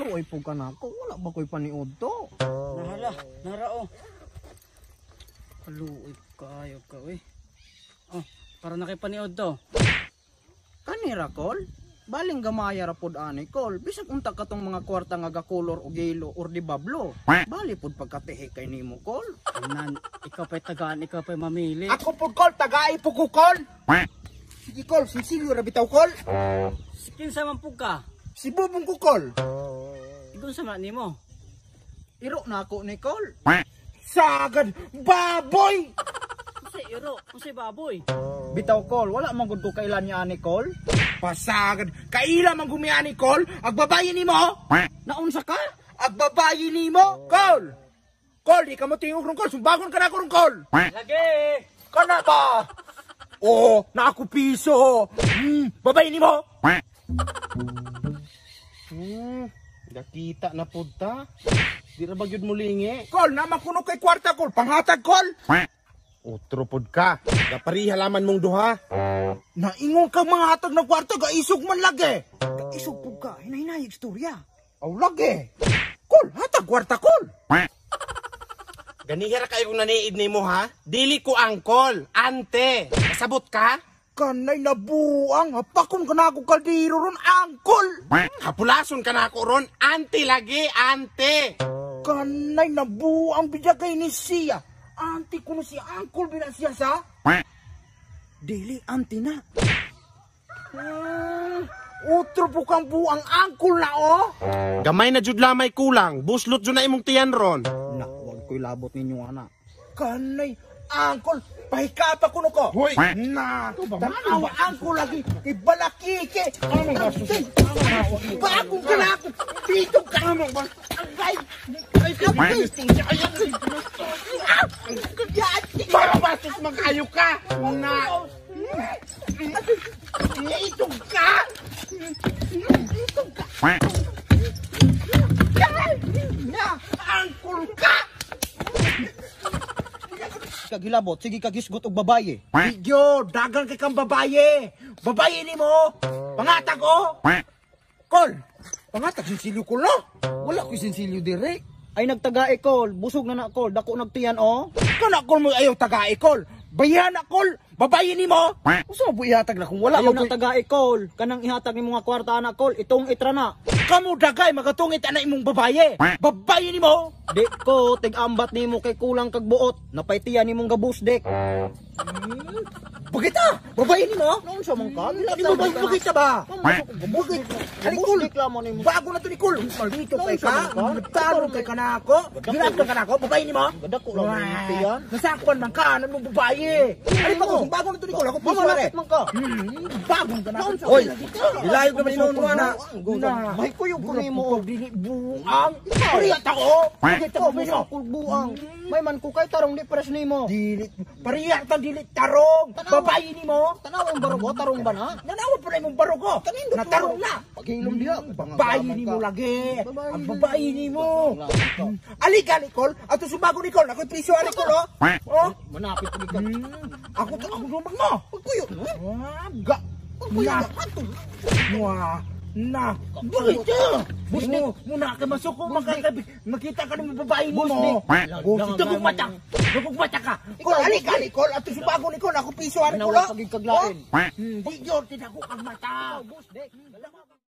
Kaluoy po ka nako, wala ba ko'y paniod to? Nahala, narao. Kaluoy kayo ka, uy. Oh, para na kay paniod to. Kanira kol? Baling gamaya ra pod ani kol. Bisag unta katong mga kwarta nga gakolor og yelo or di bablo. Bali pod pagkatihi kay nimo kol. Nan, ikaw pa'y tagaan, ikaw pa'y mamili. Ako po kol, tagay po ko kol. Sige kol, sinsilyo ra bitaw kol. Kinsa man po ka? Si bubong ko kol. Igon sa man nimo. Iro na ako ni kol. Sagad, baboy! Unsay iro, unsay baboy. Bitaw kol, wala man gud ko kailan niya ani kol. Pasagad, kaila man gumiani kol, agbabayi nimo. Naunsa ka? Agbabayi nimo, kol. Kol, di ka mo tingog ron kol, sumbagon ka na ako ron kol. Lagi! Kana ba? Oo, na ako piso. Babayi nimo. Nakita na pud ta. Di ra ba gyud mulingi? Kol, naman kuno kay kwarta kol, panghatag kol. Utro pud ka. Gapariha laman mong duha. Naingon kang mga hatag ng kwarta, gaisog man lagi. Kaisog pud ka, hinay-hinay istorya. Aw lagi. Kol, hatag kwarta kol. Ganihira kayo kung naniid nimo ha. Dili ko angkol, ante. Kasabot ka? Kanay nabuang, hapakon ka na ako kaldero ron, angkol. Kapulason ka na ako ron, ante lagi, ante. Kanay nabuang bidya kay ni siya. Ante kuno si angkol bina siya sa? Dili anti na. Utro po kang buang angkol na oh. Gamay na jud lamay kulang, buslot jud na imong tiyan ron. Na, wag ko'y labot ninyo ana. Kanay angkol, pahikapa kuno ko. Hoy! Na, tanawa angkol lagi, kay balakike. Bagong ka na ako, dito ka. Agay! Agay! Para bastos magkayo ka! Na! Itong ka! Itong ka! Na! Angkol ka! Kagilabot, sige kagisgot og babaye. Video, dagan kay kang babaye! Babaye ni mo! Pangatag oh! Kol! Pangatag sinsilyo ko no? Wala ko'y sinsilyo dire. Ay nagtagae kol, busog na na kol, dako nagtiyan oh. Kana kol mo ayaw tagae kol! Bayan na kol! Babaye ni mo! Usa mo ihatag na kung wala Ayaw mo na tagae kol. Kanang ihatag nimo nga kwarta ana kol, itong itra na. Kamu dagay magatungit ana imong babaye! Babaye ni mo! Di ko tig-ambat nimo kay kulang kag buot. Napaytiyan nimong gabus dek. Bagita! Babaye ni mo! Noon sa man ka? Di mo ba bagita ba? Bagit! Kol! Bago na to ni Kol! Maldito kay ka! Nagtarong kay kanako! Ginagdan ka nako! Babaye ni mo! Gadako lang mo tiyan. Nasakpan man ka! Ano mong babaye? Ano pa ko? Bago na to ni Kol! Ako piso Mamalapit man ka. Bago ka na. Oy, Dilayog naman inuun mo na. May kuyog ko nimo. Dili buang. Pariyat ako. Bakit ako mino? Buang. May man ko kay tarong di pres nimo. Dili. Pariyat ang dili tarong. Babae nimo. Tanaw ang barugo, tarong ba na? Nanawa pa na imong barugo. Natarong na. Paghilom diha. Babae nimo lagi. Ang babae nimo. Alika Nicole. Ato subago Nicole. Ako'y piso ani Nicole oh. Oh. Manapit pud ka. Ako to ako sumag mo. Pagkuyo. Ga. Pagkuyo. Na. Ato. Wah. Na, bakit ka? Busnik. Muna ka masuko, makakabi. Makita ka ng babae mo. Busnik. Dagog mata. Dagog mata ka. Kol, alika, Nicole. Ato subago, Nicole. Ako piso, ani Nicole. Tanaw pagigkaglain. Di yun, tinako kang mata. Busdik.